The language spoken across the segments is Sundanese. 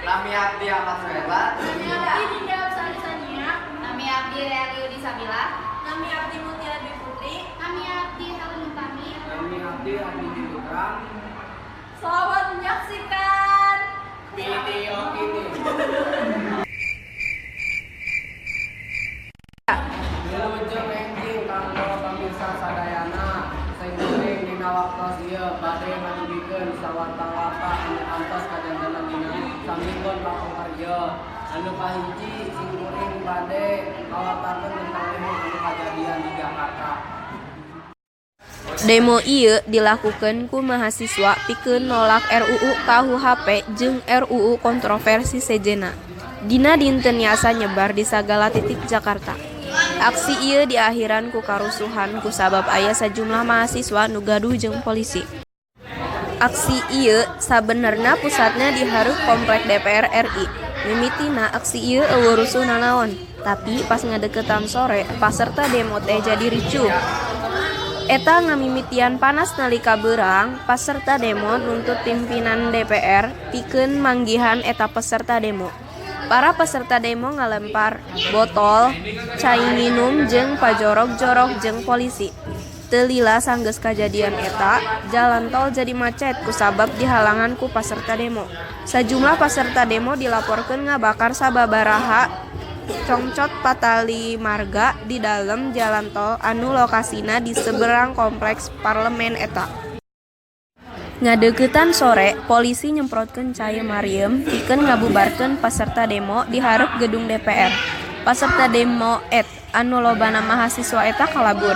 Nami abdi Ahmad Suherlan. Nami abdi Dinda Apsari Sania. Nami abdi Reali Yudi Sabila. Nami abdi Mutia Dwi Putri. Nami abdi Helen Utami. Nami abdi Adi Putra. Selamat menyaksikan video ini. Wilujeng enjing kanggo pamirsa sadayana sing dina waktos ieu bade ngadugikeun sawarta-warta anu kantos kajantenan dina saminggon kapungkur ieu. Anu kahiji sing kuring bade ngawartakeun tentang demo anu kajadian di Jakarta. Demo ieu dilakukeun ku mahasiswa pikeun nolak RUU KUHP jeung RUU kontroversi sejenna. Dina dinten Nyasa nyebar di sagala titik Jakarta. Aksi ieu diakhiran ku karusuhan kusabab aya sajumlah mahasiswa nu gaduh jeung polisi. Aksi ieu sabenerna pusatna di hareup komplek DPR RI. Mimitina aksi ieu euweuh rusuh nanaon, tapi pas ngadeukeutan sore paserta demo teh jadi ricuh. Eta ngamimitian panas nalika beurang, paserta demo nuntut pimpinan DPR pikeun manggihan eta peserta demo. Para peserta demo ngalempar botol, cai nginum jeung pajorog-jorog jeung polisi. Teu lila sanggeus kajadian eta, jalan tol jadi macet kusabab dihalangan ku paserta demo. Sajumlah paserta demo dilaporkeun ngabakar sababaraha congcot patali marga di dalem jalan tol anu lokasina di seberang kompleks parlemen eta. Ngadeukeutan sore, polisi nyemprotkeun cai marieum pikeun ngabubarkeun paserta demo di hareup gedung DPR. Paserta demo anu lobana mahasiswa eta kalabur.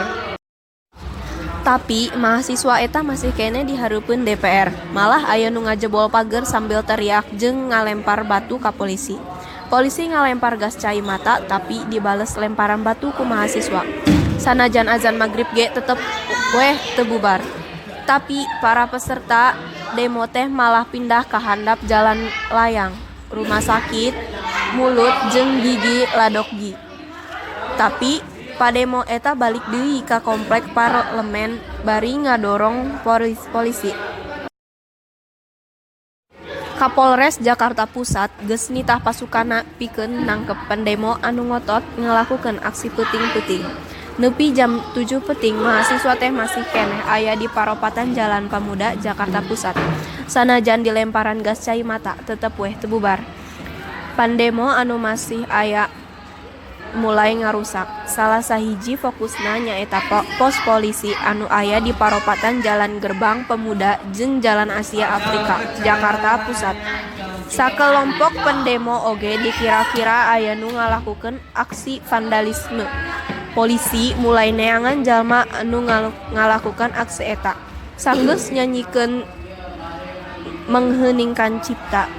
Tapi mahasiswa eta masih keneh di hareupeun DPR, malah aya nu ngajebol pager sambil teriak jeung ngalempar batu ka polisi. Polisi ngalempar gas cai mata tapi dibales lemparan batu ku mahasiswa. Sanajan azan magrib ge tetep weh teu bubar. Tapi para peserta demo teh malah pindah ka handap jalan layang, rumah sakit, mulut jeung gigi Ladokgi. Tapi pademo eta balik deui ka komplek parlemen bari ngadorong polisi. Kapolres Jakarta Pusat geus nitah pasukanna pikeun nangkep pendemo anu ngotot ngalakukeun aksi peuting-peuting. Nepi jam 7 peuting mahasiswa teh masih keneh aya di paropatan Jalan Pemuda, Jakarta Pusat. Sanajan dilemparan gas cai mata tetep weh teu bubar. Pandemo anu masih aya mulai ngarusak. Salah sahiji fokusna nyaeta pos polisi anu aya di paropatan Jalan Gerbang Pemuda jeung Jalan Asia Afrika, Jakarta Pusat. Sakelompok pendemo oge dikira-kira aya nu ngalakukeun aksi vandalisme. Polisi mulai neangan jalma anu ngalakukan aksi eta. Sanggeus nyanyikeun mengheningkan cipta.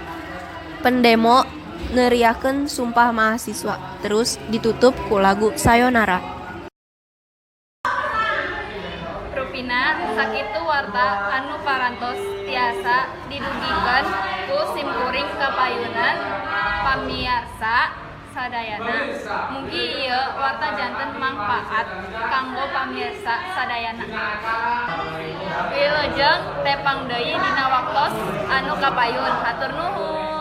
Pendemo neriakeun sumpah mahasiswa, terus ditutup ku lagu Sayonara. Rupina sakitu warta anu parantos tiasa didugikeun ku simkuring kapayunan pamiarsa sadayana. Mugi ieu warta janten mangpaat kanggo pamirsa sadayana. Wilujeng tepang deui dina waktos anu kapayun. Hatur nuhun.